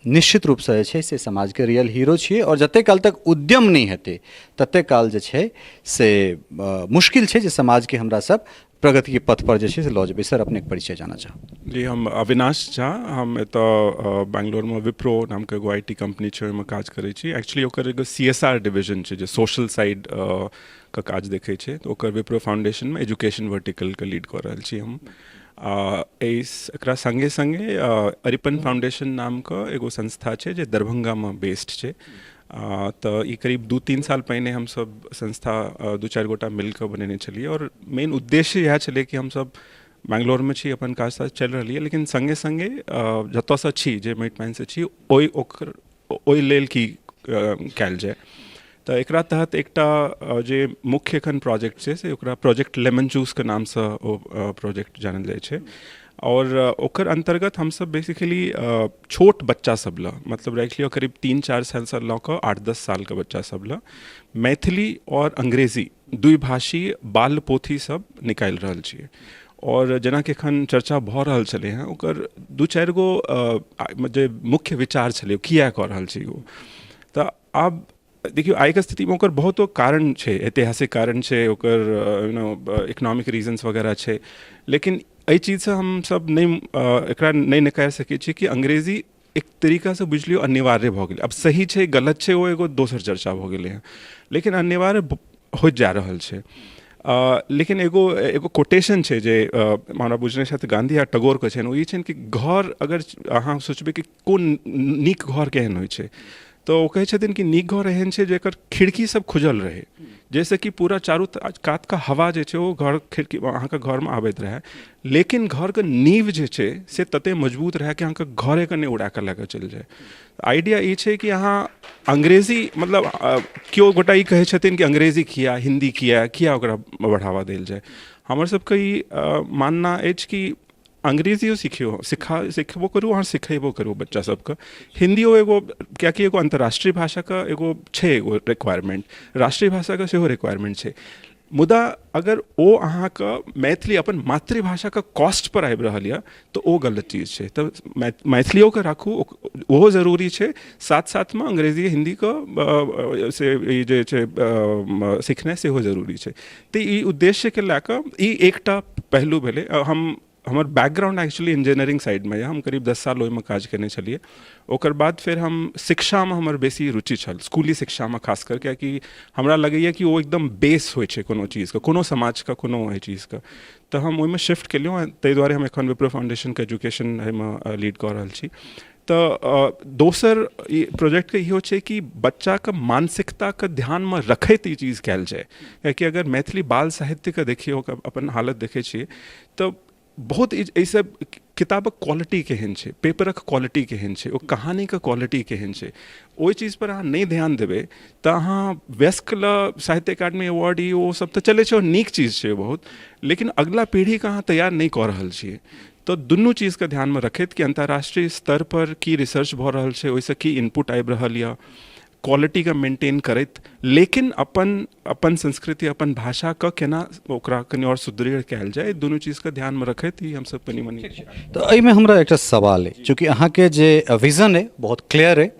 Speaker 5: निश्चित रूपसँ जे छै से समाजके रियल हीरो छियै। आओर जतेक काल तक उद्यम नहि हेतै, ततेक काल जे छै से मुश्किल छै जे समाजके हमरा सब प्रगतिके पथपर जे छै से लऽ जेबै। सर, अपनेके परिचय जानऽ चाहब।
Speaker 8: जी, हम अविनाश झा। हम एतऽ बेंगलोरमे विप्रो नामके एगो I T company छै, ओहिमे काज करै छी। एक्चुअली ओकर एगो सी एस आर डिविजन छै जे सोशल साइड के काज देखै छै, तऽ ओकर विप्रो फाउंडेशनमे एजुकेशन वर्टिकलके लीड कऽ रहल छी हम। आ एहि एकरा सङ्गे सङ्गे अरिपन फाउंडेशन नामके एगो संस्था छै जे दरभंगामे बेस्ड छै। तऽ ई करीब 2-3 साल पहिने हमसब संस्था दू चारि गोटा मिलकऽ बनेने छलियै, आओर मेन उद्देश्य इएह छलै कि हमसब बेंगलोरमे छी, अपन काज ताज चलि रहल यऽ, लेकिन सङ्गे सङ्गे जतऽसँ छी, जे माटि पानिसँ छी, ओहि ओकर ओहि लेल की कयल जाय। तऽ एकरा तहत एकटा जे मुख्य एखन प्रोजेक्ट छै से ओकरा प्रोजेक्ट लेमन जूसके नामसँ ओ प्रोजेक्ट जानल जाइ छै, आओर ओकर अन्तर्गत हमसब बेसिकली छोट बच्चा सब लए, मतलब राखि लिअ करीब 3-4 सालसँ लऽ कऽ 8-10 सालके बच्चा सब लए मैथिली आओर अंग्रेजी द्विभाषी बाल पोथी सब निकालि रहल छियै। आओर जेनाकि एखन चर्चा भऽ रहल छलै हँ, ओकर दू चारि गो जे मुख्य विचार छलै, ओ किया कऽ रहल छी ओ, तऽ आब देखियौ, आइके स्थितिमे ओकर बहुतो कारण छै, ऐतिहासिक कारण छै ओकर, यू नो, इकोनॉमिक रीजन्स वगैरह छै, लेकिन एहि चीजसँ हमसब नहि एकरा नहि नकारि सकै छियै कि अंग्रेजी एक तरीकासँ बुझि लियौ अनिवार्य भऽ गेलै। आब सही छै, गलत छै, ओ एगो दोसर चर्चा भऽ गेलै हँ, लेकिन अनिवार्य होइत जा रहल छै। लेकिन एगो एगो कोटेशन छै जे हमरा बुझने छथि गाँधी आ टैगोरके छनि, ओ ई छनि कि घर अगर अहाँ सोचबै कि कोन नीक घर केहन होइ छै, तऽ ओ कहै छथिन कि नीक घर एहन छै जेकर खिड़की सब खुजल रहै, जाहिसँ कि पूरा चारू कातके हवा जे छै ओ घर खिड़की अहाँके घरमे आबैत रहै, लेकिन घरके नींव जे छै से तते मजबूत रहै कि अहाँके घरेके नहि उड़ा कऽ लए कऽ चलि जाय। आइडिया ई छै कि अहाँ अंग्रेजी, मतलब केओ गोटा ई कहै छथिन कि अंग्रेजी किया, हिन्दी किया, किया ओकरा बढ़ावा देल जाय। हमर सबके ई मानना अछि कि अंग्रेजियो सिखियौ, सिखबो करू, अहाँ सिखेबो करू बच्चा सबके। हिन्दियो एगो, कियाकि एगो अन्तर्राष्ट्रीय भाषाके एगो छै एगो रिक्वायरमेन्ट, राष्ट्रीय भाषाके सेहो रिक्वायरमेन्ट छै। मुदा अगर ओ अहाँके मैथिली अपन मातृभाषाके कॉस्टपर आबि रहल यऽ तऽ ओ गलत चीज छै। तऽ मैथिलियोके राखू, ओहो जरूरी छै, साथ साथमे अंग्रेजी हिन्दीके से ई जे छै सिखनाइ सेहो जरूरी छै। तऽ ई उद्देश्यके लए कऽ ई एकटा पहलू भेलै। हमर बैकग्राउंड एक्चुअली इंजीनियरिंग साइडमे यऽ, हम करीब 10 साल ओहिमे काज केने छलियै। ओकर बाद फेर हम शिक्षामे हमर बेसी रुचि छल, स्कूली शिक्षामे खास कर, कियाकि हमरा लगैए कि ओ एकदम बेस होइ छै कोनो चीजके, कोनो समाजके, कोनो एहि चीजके। तऽ हम ओहिमे शिफ्ट केलहुँ, ताहि दुआरे हम एखन विप्रो फाउंडेशनके एजुकेशन एहिमे लीड कऽ रहल छी। तऽ दोसर ई प्रोजेक्टके इहो छै कि बच्चाके मानसिकताके ध्यानमे रखैत ई चीज कयल जाय, कियाकि अगर मैथिली बाल साहित्यके देखियौ, अपन हालत देखै छियै तऽ बहुत एहिसँ किताबक क्वालिटी केहन छै, पेपरक क्वालिटी केहन छै, ओ कहानीके क्वालिटी केहन छै, ओहि चीजपर अहाँ नहि ध्यान देबै तऽ अहाँ वयस्क लए साहित्य अकादमी अवार्ड ई ओ सब तऽ चलै छै, नीक चीज छै बहुत, लेकिन अगिला पीढ़ीके अहाँ तैयार नहि कऽ रहल छियै। तऽ दुनू चीजके ध्यानमे रखैत कि अन्तर्राष्ट्रीय स्तरपर की रिसर्च भऽ रहल छै, ओहिसँ की इनपुट आबि रहल यऽ, क्वालिटीके मेंटेन करैत लेकिन अपन अपन संस्कृति, अपन भाषाके केना ओकरा कनि आओर सुदृढ़ कयल जाय, दुनू चीजके ध्यानमे रखैत ही हमसब कनि मनि।
Speaker 5: तऽ एहिमे हमरा एकटा सवाल अइ, चूँकि अहाँके जे विजन अइ बहुत क्लियर अइ,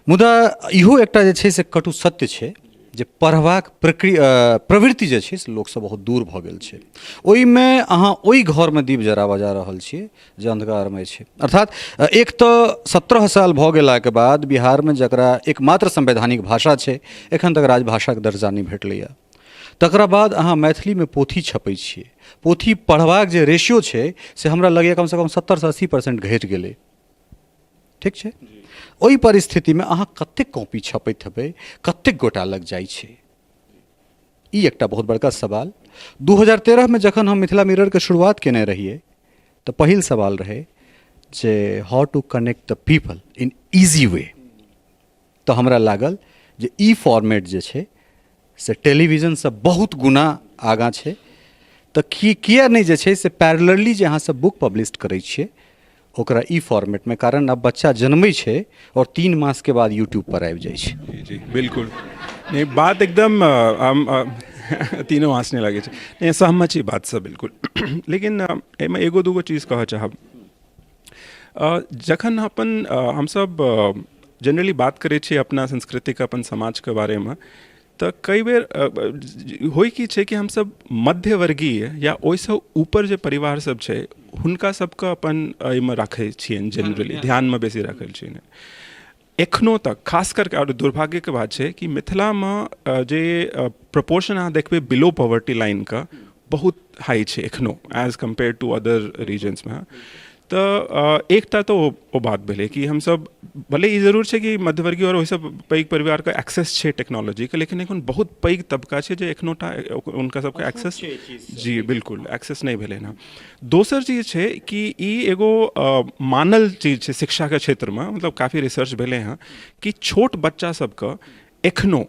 Speaker 5: मुदा इहो एकटा जे छै से कटु सत्य छै जे पढ़बाक प्रक्रिया प्रवृत्ति जे छै से लोकसँ बहुत दूर भऽ गेल छै। ओहिमे अहाँ ओहि घरमे दीप जराबऽ जा रहल छियै जे अन्धकारमय छै। अर्थात एक तऽ 17 साल भऽ गेलाके बाद बिहारमे जकरा एकमात्र संवैधानिक भाषा छै एखन तक राजभाषाके दर्जा नहि भेटलैए, तकरा बाद अहाँ मैथिलीमे पोथी छपै छियै, पोथी पढ़बाक जे रेशियो छै से हमरा लगैए कमसँ कम 70सँ 80% घटि गेलै। ठीक छै, ओहि परिस्थितिमे अहाँ कतेक कॉपी छपैत हेबै, कतेक गोटा लग जाइ छै, ई एकटा बहुत बड़का सवाल। 2013मे जखन हम मिथिला मिररके शुरुआत केने रहियै तऽ पहिल सवाल रहै जे how to connect the people in easy way. तऽ हमरा लागल जे ई फॉर्मेट जे छै से टेलीविजनसँ बहुत गुना आगाँ छै, तऽ की किए नहि जे छै से पैरेलली जे अहाँ सब बुक पब्लिश करै छियै ओकरा ई फॉर्मेटमे, कारण आब बच्चा जनमै छै आओर 3 मासके बाद यूट्यूबपर आबि जाइ छै।
Speaker 8: जी जी बिल्कुल, नहि बात एकदम तीनो मास नहि लागै छै, नहि सहमत छी बातसँ बिल्कुल। लेकिन एहिमे एगो दूगो चीज कहऽ चाहब। जखन अपन हमसब जेनरली बात करै छियै अपना संस्कृतिके, अपन समाजके बारेमे, तऽ कई बेर होइ की छै कि हमसब मध्यवर्गीय या ओहिसँ ऊपर जे परिवार सब छै हुनका सबके अपन एहिमे राखै छियनि, जेनरली ध्यानमे बेसी राखै छियनि एखनो तक। खास करके आओर दुर्भाग्यके बात छै कि मिथिलामे जे प्रपोर्शन अहाँ देखबै बिलो पॉवर्टी लाइनके बहुत हाई छै एखनो एज कम्पेयर टू अदर रीजन्समे। तऽ एकटा तऽ ओ बात भेलै कि हमसब भले ई जरूर छै कि मध्यवर्गीय आओर ओहिसँ पैघ परिवारके एक्सेस छै टेक्नोलॉजीके, लेकिन एखन बहुत पैघ तबका छै जे एखनो टा हुनका सबके एक्सेस, जी बिल्कुल एक्सेस नहि भेलै हँ। दोसर चीज छै कि ई एगो मानल चीज छै शिक्षाके क्षेत्रमे, मतलब काफी रिसर्च भेलै हँ कि छोट बच्चा सबके एखनो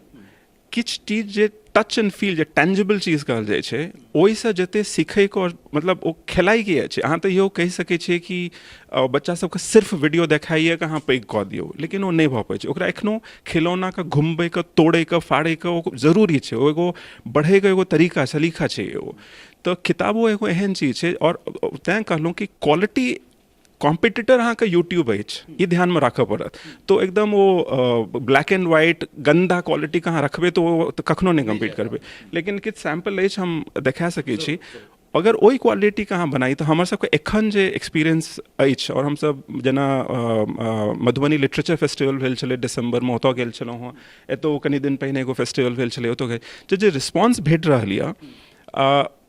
Speaker 8: किछु चीज जे टच एंड फील, जे टेंजिबल चीज कहल जाइ छै, ओहिसँ जते सीखैके आओर मतलब ओ खेलाइके छै। अहाँ तऽ इहो कहि सकै छियै कि बच्चा सबके सिर्फ वीडियो देखाइए के अहाँ पैघ कऽ दियौ, लेकिन ओ नहि भऽ पबै छै। ओकरा एखनो खिलौनाके घुमबैके, तोड़ैके, फाड़ैके ओ जरूरी छै, ओ एगो बढ़ैके एगो तरीका सलीका छै ओ। तऽ किताबो एगो एहन चीज छै, आओर तैँ कहलहुँ कि क्वालिटी कॉम्पिटिटर अहाँके यूट्यूब अछि, ई ध्यानमे राखऽ पड़त। तऽ एकदम ओ ब्लैक एंड व्हाइट गन्दा क्वालिटीके अहाँ रखबै तऽ ओ तऽ कखनो नहि कम्पीट करबै, लेकिन किछु सैम्पल अछि हम देखा सकै छी। अगर ओहि क्वालिटीके अहाँ बनाइ तऽ हमर सबके एखन जे एक्सपीरियंस अछि, आओर हमसब जेना मधुबनी लिटरेचर फेस्टिवल भेल छलै दिसम्बरमे, ओतऽ गेल छलहुँ हँ, एतौ कनि दिन पहिने एगो फेस्टिवल भेल छलै ओतऽ गेल, तऽ जे रिस्पॉन्स भेट रहल यऽ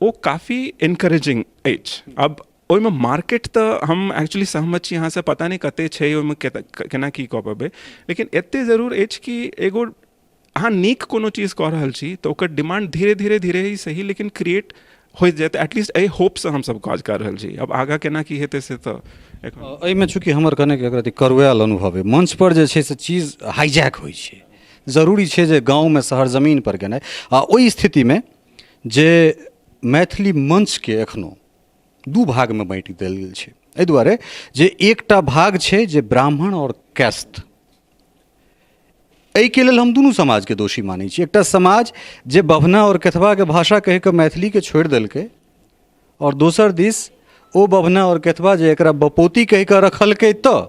Speaker 8: ओ काफी इनकरेजिंग अछि। आब ओहिमे मार्केट तऽ हम एक्चुअली सहमत छी अहाँसँ, पता नहि कतेक छै ओहिमे, केना की कऽ पेबै, लेकिन एतेक जरूर अछि कि एगो अहाँ नीक कोनो चीज कऽ रहल छी तऽ ओकर डिमांड धीरे धीरे धीरे ही सही लेकिन क्रिएट होइत जायत, एटलीस्ट एहि होपसँ हमसब काज कऽ रहल छी। आब आगाँ केना की हेतै से तऽ
Speaker 5: एहिमे चूँकि हमर कनेक एक रति करुआयल अनुभव अइ, मंचपर जे छै से चीज हाईजैक होइ छै, जरूरी छै जे गाँवमे शहर जमीनपर गेनाइ, आ ओहि स्थितिमे जे मैथिली मंचके एखनो दू भागमे बाँटि देल गेल छै, एहि दुआरे जे एकटा भाग छै जे ब्राह्मण आओर कैस्त एहिके लेल हम दुनू समाजके दोषी मानै छी। एकटा समाज जे बभना आओर केथबाके भाषा कहिकऽ मैथिलीके छोड़ि देलकै, आओर दोसर दिस ओ बभना आओर केथबा जे एकरा बपौती कहिकऽ रखलकै, तऽ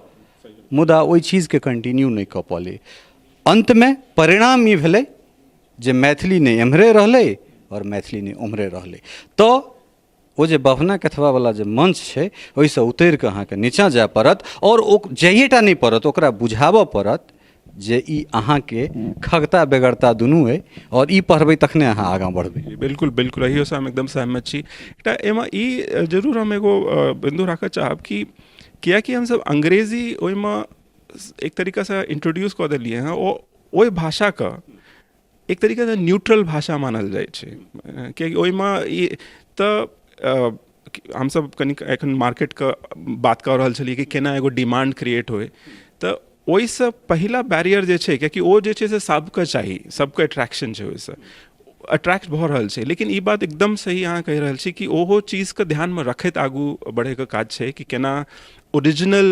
Speaker 5: मुदा ओहि चीजके कंटिन्यू नहि कऽ पौलै। अन्तमे परिणाम ई भेलै जे मैथिली नहि एम्हरे रहलै आओर मैथिली नहि ओम्हरे रहलै। तऽ ओ जे बभना कथबावला जे मंच छै, ओहिसँ उतरि कऽ अहाँके नीचाँ जाय पड़त, आओर ओ जाइए टा नहि पड़त, ओकरा बुझाबऽ पड़त जे ई अहाँके खगता बेगरता दुनू अइ, आओर ई पढ़बै तखने अहाँ आगाँ बढ़बै।
Speaker 8: बिल्कुल बिल्कुल, एहियोसँ हम एकदम सहमत छी। एकटा एहिमे ई जरूर हम एगो बिन्दु राखऽ चाहब कि किएकि हमसब अंग्रेजी ओहिमे एक तरीकासँ इंट्रोड्यूस कऽ देलियै हँ, ओ ओहि भाषाके एक तरीकासँ न्यूट्रल भाषा मानल जाइ छै, कियाकि ओहिमे ई तऽ हमसब कनिक एखन मार्केटके बात कऽ रहल छलियै कि केना एगो डिमांड क्रिएट होइ, तऽ ओहिसँ पहिला बैरियर जे छै, कियाकि ओ जे छै से सबके चाही, सबके अट्रैक्शन छै, ओहिसँ अट्रैक्ट भऽ रहल छै। लेकिन ई बात एकदम सही अहाँ कहि रहल छी कि ओहो चीजके ध्यानमे रखैत आगू बढ़ैके काज छै कि केना ओरिजिनल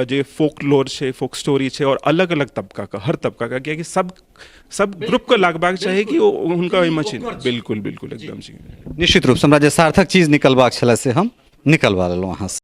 Speaker 8: जे फोकलोर छै, फोक स्टोरी छै, आओर अलग अलग तबकाके, हर तबकाके, कियाकि सब ग्रुपके लागबाक चाही कि ओ हुनका ओहिमे छै। बिल्कुल बिल्कुल, एकदम छै।
Speaker 5: निश्चित रूपसँ हमरा जे सार्थक चीज निकलबाक छलै से हम निकलवा लेलहुँ अहाँसँ।